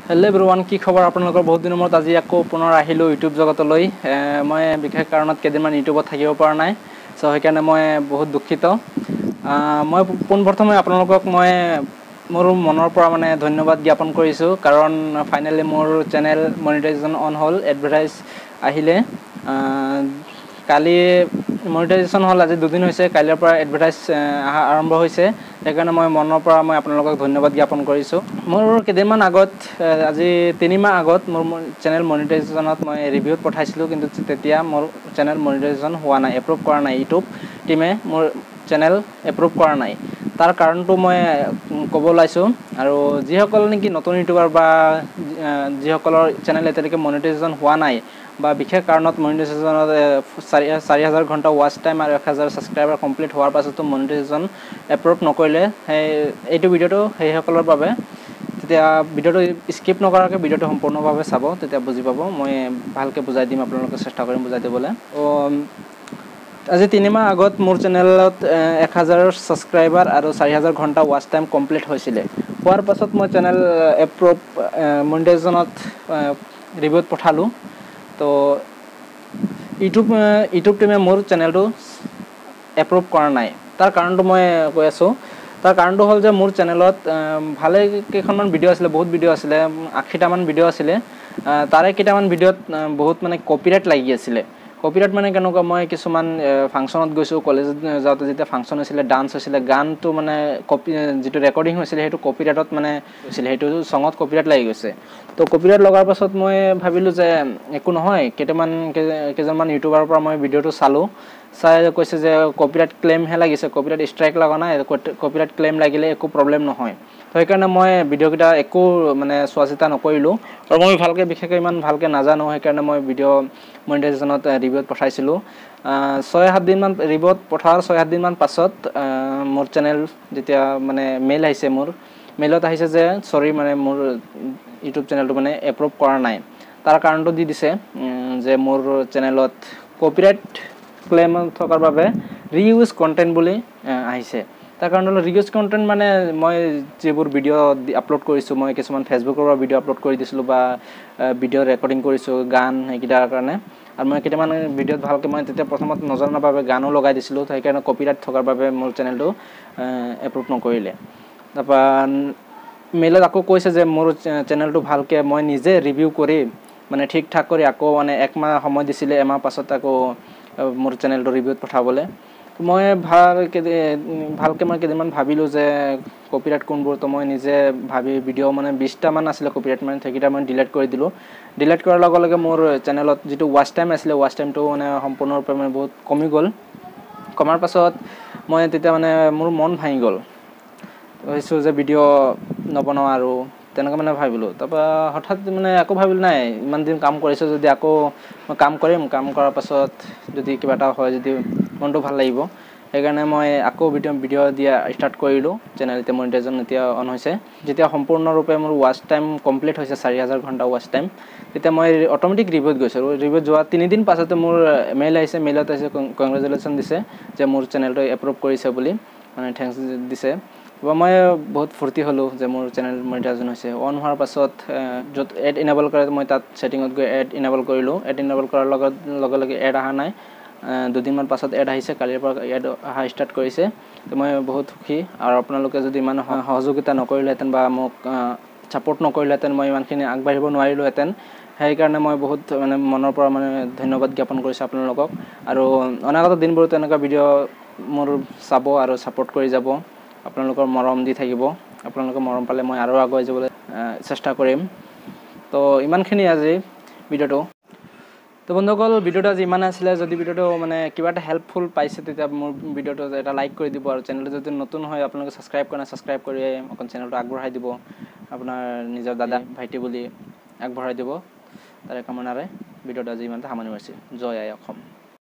Hello' everyone, কি খবৰ আপোনালোকৰ? বহুত দিনৰ মূৰত আজি আকৌ পুনৰ আহিলোঁ ইউটিউব জগতলৈ। মই বিশেষ কাৰণত কেইদিনমান ইউটিউবত থাকিব পৰা নাই, চ' সেইকাৰণে মই বহুত দুখিত। মই পোনপ্ৰথমে আপোনালোকক মই মোৰ মনৰ পৰা মানে ধন্যবাদ জ্ঞাপন কৰিছোঁ, কাৰণ ফাইনেলি মোৰ চেনেল মনিটাইজেশ্যন অন হ'ল, এডভাৰটাইজ আহিলে। কালি মনিটাইজেশ্যন হ'ল, আজি দুদিন হৈছে, কালিৰ পৰা এডভাৰটাইজ অহা আৰম্ভ হৈছে। সেইকাৰণে মই মনৰ পৰা মই আপোনালোকক ধন্যবাদ জ্ঞাপন কৰিছোঁ। মোৰ কেইদিনমান আগত, আজি 3 মাহ আগত মোৰ চেনেল মনিটাইজেশ্যনত মই ৰিভিউত পঠাইছিলোঁ, কিন্তু তেতিয়া মোৰ চেনেল মনিটাইজেশ্যন হোৱা নাই, এপ্ৰুভ কৰা নাই। ইউটিউব টীমে মোৰ চেনেল এপ্ৰুভ কৰা নাই। তাৰ কাৰণটো মই ক'ব ওলাইছোঁ। আৰু যিসকল নেকি নতুন ইউটিউবাৰ বা যিসকলৰ চেনেল এতিয়ালৈকে মনিটাইজেশ্যন হোৱা নাই বা বিশেষ কাৰণত মনিটাইজেশ্যনত 4000 ঘণ্টা ৱাচ টাইম আৰু 1000 ছাবস্ক্ৰাইবাৰ কমপ্লিট হোৱাৰ পাছতো মনিটাইজেশ্যন এপ্ৰুভ নকৰিলে, সেই এইটো ভিডিঅ'টো সেইসকলৰ বাবে। তেতিয়া ভিডিঅ'টো স্কিপ নকৰাকৈ ভিডিঅ'টো সম্পূৰ্ণভাৱে চাব, তেতিয়া বুজি পাব। মই ভালকৈ বুজাই দিম আপোনালোকে, চেষ্টা কৰিম বুজাই দিবলৈ। ত' আজি 3 মাহ আগত মোৰ চেনেলত 1000 ছাবস্ক্ৰাইবাৰ আৰু 4000 ঘণ্টা ৱাচ টাইম কমপ্লিট হৈছিলে। হোৱাৰ পাছত মই চেনেল এপ্ৰুভ মনিটাইজেশ্যনত ৰিভিউত পঠালোঁ। তো ইউটিউব টিমে মোৰ চেনেলটো এপ্ৰুভ কৰা নাই। তাৰ কাৰণটো মই কৈ আছোঁ। তাৰ কাৰণটো হ'ল যে মোৰ চেনেলত ভালে কেইখনমান ভিডিঅ' আছিলে, বহুত ভিডিঅ' আছিলে, 80টামান ভিডিঅ' আছিলে। তাৰে কেইটামান ভিডিঅ'ত বহুত মানে কপিৰাইট লাগি আছিলে। কপিৰাইট মানে কেনেকুৱা? মই কিছুমান ফাংচনত গৈছোঁ, কলেজত যাওঁতে যেতিয়া ফাংচন হৈছিলে, ডান্স হৈছিলে, গানটো মানে কপি যিটো ৰেকৰ্ডিং হৈছিলে, সেইটো কপিৰাইটত মানে হৈছিলে, সেইটো চঙত কপিৰাইট লাগি গৈছে। তো কপিৰাইট লগাৰ পাছত মই ভাবিলোঁ যে একো নহয়। কেইজনমান ইউটিউবাৰৰ পৰা মই ভিডিঅ'টো চালোঁ, চাই কৈছে যে কপিৰাইট ক্লেইমহে লাগিছে, কপিৰাইট ষ্ট্ৰাইক লগা নাই, কপিৰাইট ক্লেইম লাগিলে একো প্ৰব্লেম নহয়। তো সেইকাৰণে মই ভিডিঅ'কেইটা একো মানে চোৱা চিতা নকৰিলোঁ আৰু মই ভালকৈ বিশেষকৈ ইমান ভালকৈ নাজানো। সেইকাৰণে মই ভিডিঅ' মনিটাইজেশ্যনত ৰিভিউত পঠাইছিলোঁ। 6-7 দিনমান ৰিভিউত পঠোৱাৰ 6-7 দিনমান পাছত মোৰ চেনেল যেতিয়া মানে মেইল আহিছে, মোৰ মেইলত আহিছে যে চৰি, মানে মোৰ ইউটিউব চেনেলটো মানে এপ্ৰুভ কৰা নাই। তাৰ কাৰণটো দি দিছে যে মোৰ চেনেলত কপিৰাইট ক্লেইম থকাৰ বাবে ৰিইউজ কণ্টেণ্ট বুলি আহিছে। তাৰ কাৰণ হ'ল ৰিইউজ কণ্টেণ্ট মানে মই যিবোৰ ভিডিঅ' আপলোড কৰিছোঁ, মই কিছুমান ফেচবুকৰ পৰা ভিডিঅ' আপলোড কৰি দিছিলোঁ বা ভিডিঅ' ৰেকৰ্ডিং কৰিছোঁ গান, সেইকেইটাৰ কাৰণে। আৰু মই কেইটামান ভিডিঅ'ত ভালকৈ মই তেতিয়া প্ৰথমত নজনাৰ বাবে গানো লগাই দিছিলোঁ। সেইকাৰণে কপিৰাইট থকাৰ বাবে মোৰ চেনেলটো এপ্ৰুভ নকৰিলে। তাৰপৰা মেইলত আকৌ কৈছে যে মোৰ চেনেলটো ভালকৈ মই নিজে ৰিভিউ কৰি মানে ঠিক ঠাক কৰি আকৌ মানে একমাহ সময় দিছিলে, এমাহ পাছত আকৌ মোৰ চেনেলটো ৰিভিউত পঠাবলৈ। মই ভালকৈ মই কেইদিনমান ভাবিলোঁ যে কপিৰাইট কোনবোৰ। তো মই নিজে ভাবি ভিডিঅ' মানে 20টামান আছিলে কপিৰাইট, মানে সেইকেইটা মই ডিলিট কৰি দিলোঁ। ডিলিট কৰাৰ লগে লগে মোৰ চেনেলত যিটো ৱাচ টাইম আছিলে, ৱাচ টাইমটো মানে সম্পূৰ্ণৰূপে মানে বহুত কমি গ'ল। কমাৰ পাছত মই তেতিয়া মানে মোৰ মন ভাঙি গ'ল। ভাবিছোঁ যে ভিডিঅ' নবনাওঁ আৰু তেনেকুৱা মানে ভাবিলোঁ। তাৰপৰা হঠাৎ মানে আকৌ ভাবিলোঁ, নাই, ইমান দিন কাম কৰিছোঁ যদি আকৌ মই কাম কৰিম, কাম কৰাৰ পাছত যদি কিবা এটা হয় যদি মনটো ভাল লাগিব। সেইকাৰণে মই আকৌ ভিডিঅ' ভিডিঅ' দিয়া ষ্টাৰ্ট কৰিলোঁ। চেনেল এতিয়া মনিটাইজেশ্যন এতিয়া অন হৈছে। যেতিয়া সম্পূৰ্ণৰূপে মোৰ ৱাচ টাইম কমপ্লিট হৈছে, 4000 ঘণ্টা ৱাচ টাইম, তেতিয়া মই অট'মেটিক ৰিভিউত গৈছোঁ। আৰু ৰিভিউত যোৱা 3 দিন পাছতে মোৰ মেইল আহিছে। মেইলত আহিছে, কংগ্ৰেচুলেশ্যন দিছে যে মোৰ চেনেলটো এপ্ৰুভ কৰিছে বুলি, মানে thanks দিছে। মই বহুত ফূৰ্তি হ'লোঁ যে মোৰ চেনেল মনিটাইজেশ্যন হৈছে। অন হোৱাৰ পাছত য'ত এড ইনেবল কৰে, মই তাত ছেটিঙত গৈ এড ইনেবল কৰিলোঁ। এড ইনেবল কৰাৰ লগে লগে এড অহা নাই। দুদিনমান পাছত এড আহিছে, কালিৰ পৰা এড অহা ষ্টাৰ্ট কৰিছে। তো মই বহুত সুখী। আৰু আপোনালোকে যদি ইমান সহযোগিতা নকৰিলেহেঁতেন বা মোক ছাপোৰ্ট নকৰিলেহেঁতেন, মই ইমানখিনি আগবাঢ়িব নোৱাৰিলোঁহেঁতেন। সেইকাৰণে মই বহুত মানে মনৰ পৰা মানে ধন্যবাদ জ্ঞাপন কৰিছোঁ আপোনালোকক। আৰু অনাগত দিনবোৰত এনেকুৱা ভিডিঅ' মোৰ চাব আৰু ছাপোৰ্ট কৰি যাব, আপোনালোকৰ মৰম দি থাকিব। আপোনালোকৰ মৰম পালে মই আৰু আগুৱাই যাবলৈ চেষ্টা কৰিম। তো ইমানখিনি আজি ভিডিঅ'টো। তো বন্ধুসকল, ভিডিঅ'টো আজি ইমানে আছিলে। যদি ভিডিঅ'টো মানে কিবা এটা হেল্পফুল পাইছে, তেতিয়া মোৰ ভিডিঅ'টো এটা লাইক কৰি দিব। আৰু চেনেলটো যদি নতুন হয়, আপোনালোকে ছাবস্ক্ৰাইব কৰে, ছাবস্ক্ৰাইব কৰি অকণ চেনেলটো আগবঢ়াই দিব, আপোনাৰ নিজৰ দাদা ভাইটি বুলি আগবঢ়াই দিব, তাৰে কামনাৰে ভিডিঅ'টো আজি ইমানতে সামৰণি মাৰিছোঁ। জয় আই অসম।